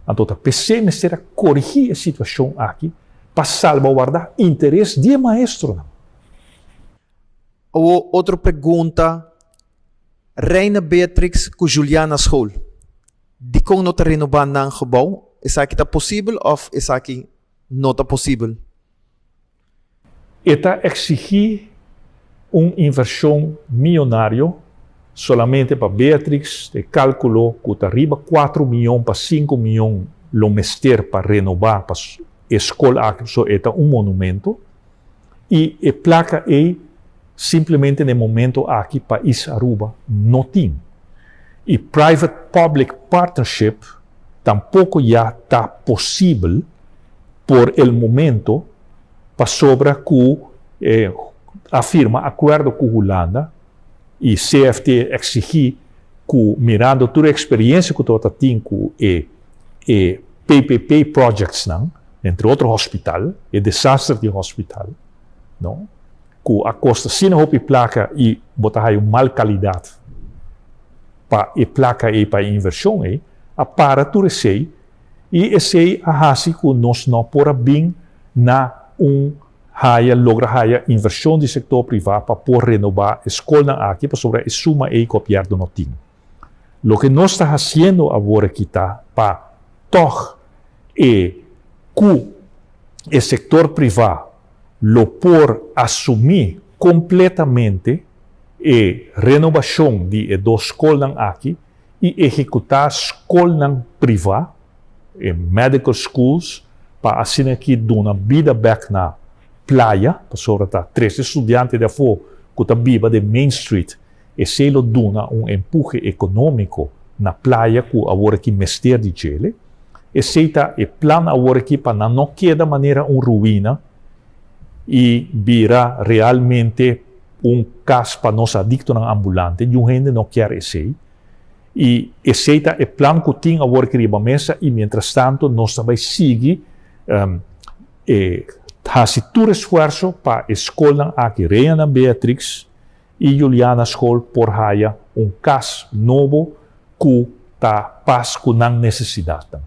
Anto ta p'esei mester a korigí e situashon aki pa salbaguardá interes di e maestronan. Awor otro pregunta, Reina Beatrix ku Juliana School, dikon no ta renobá nan gebou? Esaki ta posibel òf esaki no ta posibel? E ta eksigí un invershon miyonario solamente pa Beatrix, e kalkulo ku ta riba kuatro miyon pa sinku miyon lo mester pa renobá pa e skol aki pasobra e ta un monumento i e plaka ei simplemente na e momento aki pais Aruba no tin. I private public partnership tampoko ya ta posibel por el momento pasobra ku a firma akuerdo ku Hulanda i CFT a eksigí ku mirando tur e eksperiencia ku tabata tin ku e e PPP projectsnan, entre otro hospital, e desaster di hospital, no, ku a kosta asina hopi plaka i bo ta haya un mal kalidat pa e plaka ei, pa e invershon ei, a para tur esei I esei a hasi ku nos no por a bin na un haya logra haya invershon di sektor privá pa por renobá e skolnan aki pasobra e suma ei gobièrnu no tin. Loke nos ta hasiendo awor aki ta pa tòg e ku e sektor privá lo por asumí kompletamente e renobashon di e dos skolnan aki i ehekutá skolnan privá, e medical schools, pa asina ki duna bida bèk na Playa, pasobra ta trese studiante di afó ku ta biba den Main Street, esei lo duna un empuhe ekonómiko na Playa ku awor aki mester di djele. Esei ta e plan awor aki pa nan no keda manera un ruina i bira realmente un kas pa nos adiktonan ambulante, niun hende no kier esei. I esei ta e plan ku tin awor aki riba mesa i mientrastanto nos ta bai sigui e hasi tur esfuerso pa e skolnan aki, Reina Beatrix i Juliana School por haya un kas nobo ku ta pas ku nan nesesidatnan.